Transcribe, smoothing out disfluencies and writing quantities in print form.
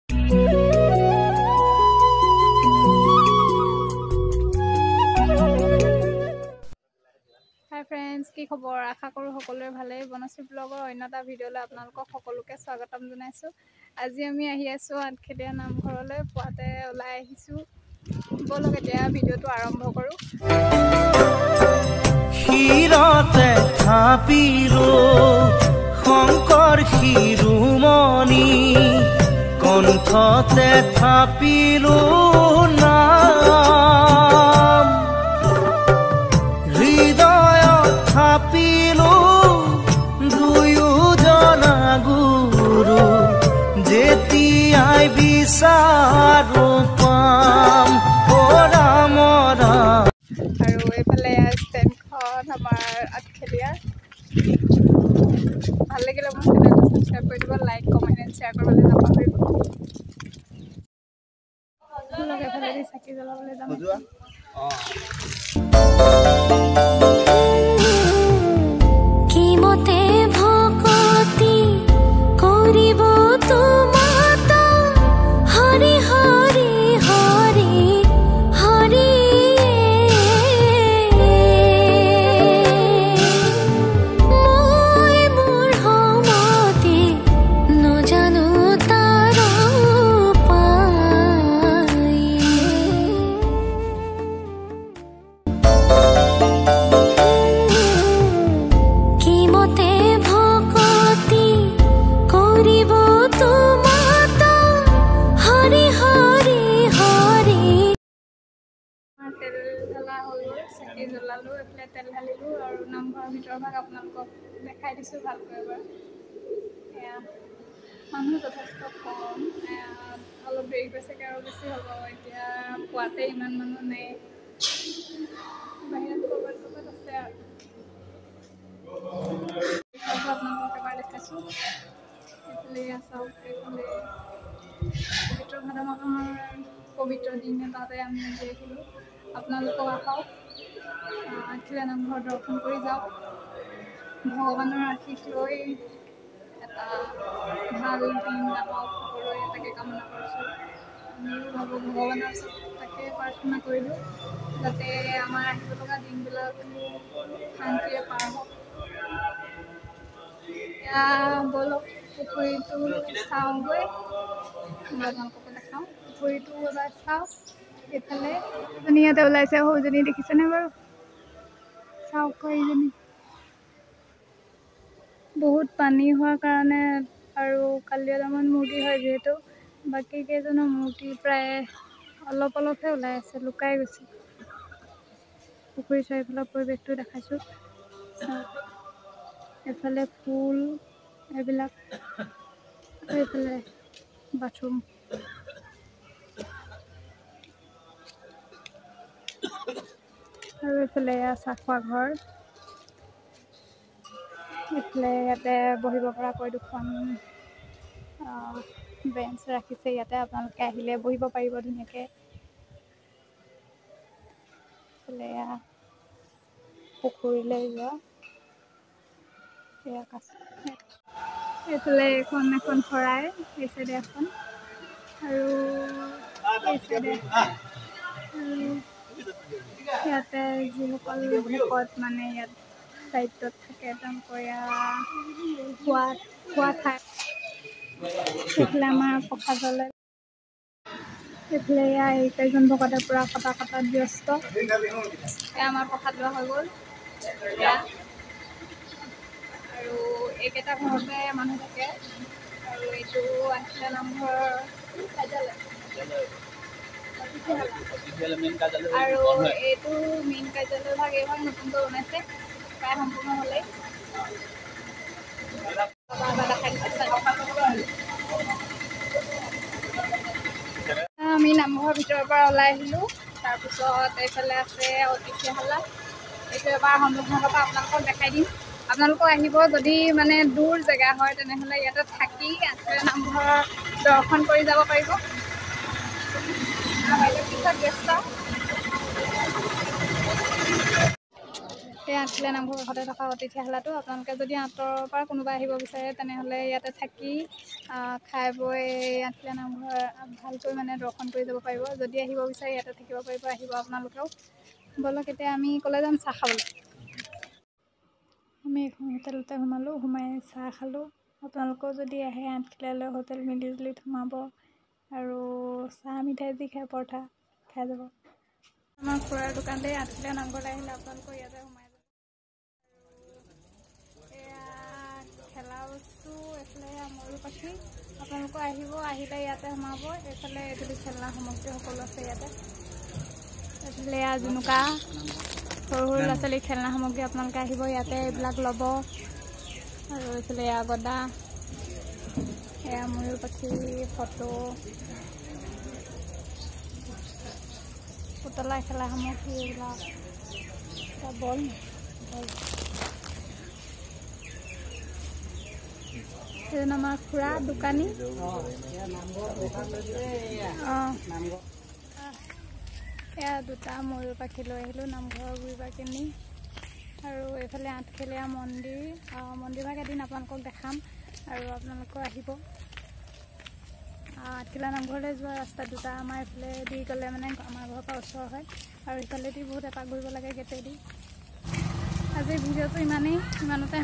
হাই friends, কি খবৰ? আশা কৰোঁ সকলোৰে ভালেই। বনশ্ৰী ব্লগৰ অন্য এটা ভিডিঅ'লৈ আপোনালোকক সকলোকে স্বাগতম জনাইছোঁ। আজি আমি আহি আছোঁ আঠখেলীয়া নামঘৰলৈ, পুৱাতে ওলাই আহিছোঁ। ব'লক এতিয়া ভিডিঅ'টো আৰম্ভ কৰোঁ। শিৰতে থাপিলো শংকৰ শিৰোমণি, কণ্ঠতে থাপিলো নাম, হৃদয়ত থাপিলো দুয়োজনা গুৰু, যেতিয়াই বিচাৰো পাম অ ৰাম ৰাম। আৰু এইফালে ষ্টেণ্ডখন আমাৰ আঠখেলীয়া। ভাল লাগিলে মোৰ চেনেলটো ছাবস্ক্ৰাইব কৰি দিব, লাইক, কমেণ্ট এণ্ড শ্বেয়াৰ কৰিবলৈ নাপাহৰিব। ব'লক এইফালেদি চাকি জ্বলাবলৈ যাম। কিমতে ভকতি কৰিব তোমাত, হৰি হৰি হৰি হৰি। মই মূঢ়মতি নজানো তাৰ উপায়। কিমতে ভকতি কৰিব তোমাত, হৰি হৰি হৰি। আমাৰ তেল ঢালা হৈ গ'ল, চাকি জ্বলালোঁ, এইফালে তেল ঢালিলোঁ আৰু নামঘৰৰ ভিতৰৰ ভাগ আপোনালোকক দেখাই দিছোঁ ভালকৈ এবাৰ। এয়া মানুহ যথেষ্ট কম, এয়া অলপ দেৰিকৈ চাগে আৰু বেছি হ'ব। এতিয়া পুৱাতে ইমান মানুহ নাই, বাহিৰত ক'ৰবাত ক'ৰবাত আছে। আৰু ভিতৰটো আপোনালোকক এবাৰ দেখাইছোঁ। এইফালে এয়া চাওক, এইফালে পবিত্ৰ ভাদ মাহৰ পবিত্ৰ দিন এটাতে আমি আজি আহিলোঁ। আপোনালোকেও আহক, আঠখেলীয়া নামঘৰ দৰ্শন কৰি যাওক, ভগৱানৰ আশীষ লৈ এটা ভাল দিন আহক সকলোৰে, তাকে কামনা কৰিছোঁ। আমিও ভাবোঁ ভগৱানৰ ওচৰত তাকে প্ৰাৰ্থনা কৰিলোঁ যাতে আমাৰ আহিব লগা দিনবিলাক শান্তিৰে পাৰ হওক। এতিয়া ব'লক পুখুৰীটো চাওঁগৈ, মই আপোনালোককো দেখাওঁ পুখুৰীটো এবাৰ চাওক। এইফালে এজনী ইয়াতে ওলাইছে, সৰুজনী দেখিছেনে বাৰু? চাওক এইজনী। বহুত পানী হোৱাৰ কাৰণে আৰু কালিয়দমন মূৰ্তি হয় যিহেতু, বাকী কেইজনৰ মূৰ্তি প্ৰায় অলপ অলপহে ওলাই আছে, লুকাই গৈছে। পুখুৰী চাৰিওফালৰ পৰিৱেশটো দেখাইছোঁ। চাওক এইফালে ফুল এইবিলাক, আৰু এইফালে বাথৰুম। আৰু এইফালে এয়া চাহ খোৱা ঘৰ। এইফালে ইয়াতে বহিব পৰাকৈ দুখন বেঞ্চ ৰাখিছে, ইয়াতে আপোনালোকে আহিলে বহিব পাৰিব ধুনীয়াকৈ। এইফালে এয়া পুখুৰীলৈ যোৱা এয়া কাছ। এইফালে এইখন এখন শৰাই, এই চাইডে এখন আৰু এই চাইডে। আৰু ইয়াতে যিসকল ভকত মানে ইয়াত দায়িত্বত থাকে তেওঁলোকৰ এয়া খোৱা খোৱা ঠাই। এইফালে আমাৰ প্ৰসাদলৈ, এইফালে এয়া এইকেইজন ভকতে পূৰা কটা কটাত ব্যস্ত। এয়া আমাৰ প্ৰসাদ লোৱা হৈ গ'ল। এয়া আৰু এইকেইটা ঘৰতে মানুহ থাকে। আৰু এইটো আঠখেলীয়া নামঘৰৰ কাৰ্যালয়, আৰু এইটো মেইন কাৰ্যালয় ভাগ, এইভাগ নতুনকৈ বনাইছে, প্ৰায় সম্পূৰ্ণ হ'লেই। এবাৰ দেখাই দিছোঁ। আমি নামঘৰৰ ভিতৰৰ পৰা ওলাই আহিলোঁ। তাৰপিছত এইফালে আছে অতিথিশালা, এইটো এবাৰ সন্মুখভাগৰ পৰা আপোনালোকক দেখাই দিম। আপোনালোকো আহিব, যদি মানে দূৰ জেগা হয় তেনেহ'লে ইয়াতে থাকি আঠখেলীয়া নামঘৰৰ দৰ্শন কৰি যাব পাৰিব। বাইদেউ পিছত ব্যস্ত। এই আঠখেলীয়া নামঘৰ কাষতে থকা অতিথিশালাটো। আপোনালোকে যদি আঁতৰৰ পৰা কোনোবা আহিব বিচাৰে তেনেহ'লে ইয়াতে থাকি খাই বৈ এই আঠখেলীয়া নামঘৰ ভালকৈ মানে দৰ্শন কৰি যাব পাৰিব। যদি আহিব বিচাৰে ইয়াতে থাকিব পাৰিব, আহিব আপোনালোকেও। ব'লক এতিয়া আমি ক'লৈ যাম চাহ খাবলৈ। আমি এখন হোটেলতে সোমালোঁ, সোমাই চাহ খালোঁ। আপোনালোকেও যদি আহে আঠখেলীয়ালৈ হোটেল মিলিজুলিত সোমাব আৰু চাহ মিঠাই যি খাই পৰঠা খাই যাব। আমাৰ খুৰাৰ দোকানতে আঠখেলীয়া নামঘৰলৈ আহিলে আপোনালোকৰ ইয়াতে সোমাই যাব। এয়া খেলা বস্তু, এইফালে এয়া ময়ূৰ পাখি। আপোনালোকৰ আহিব, আহিলে ইয়াতে সোমাব। এইফালে এইটো খেলনা সামগ্ৰী সকলো আছে ইয়াতে। এইফালে এয়া জুনুকা, সৰু সৰু ল'ৰা ছোৱালীৰ খেলনা সামগ্ৰী। আপোনালোকে আহিব ইয়াতে এইবিলাক ল'ব। আৰু এইফালে এয়া গদা, এয়া ময়ূৰ পাখি ফটো, পুতলা খেলা সামগ্ৰী এইবিলাক। এটা বল বল। এজন আমাৰ খুৰা দোকানী। অঁ, এয়া দুটা ময়ূৰ পাখি লৈ আহিলোঁ নামঘৰৰ গুৰিৰ পৰা কিনি। আৰু এইফালে আঠখেলীয়া মন্দিৰ, মন্দিৰভাগ এদিন আপোনালোকক দেখাম আৰু আপোনালোকেও আহিব। আঠখেলীয়া নামঘৰলৈ যোৱা ৰাস্তা দুটা, আমাৰ এইফালে দি গ'লে মানে আমাৰ ঘৰৰ পৰা ওচৰ হয় আৰু ইফালেদি বহুত এপাক ঘূৰিব লাগে গেটেদি। আজিৰ ভিডিঅ'টো ইমানেই, ইমানতে।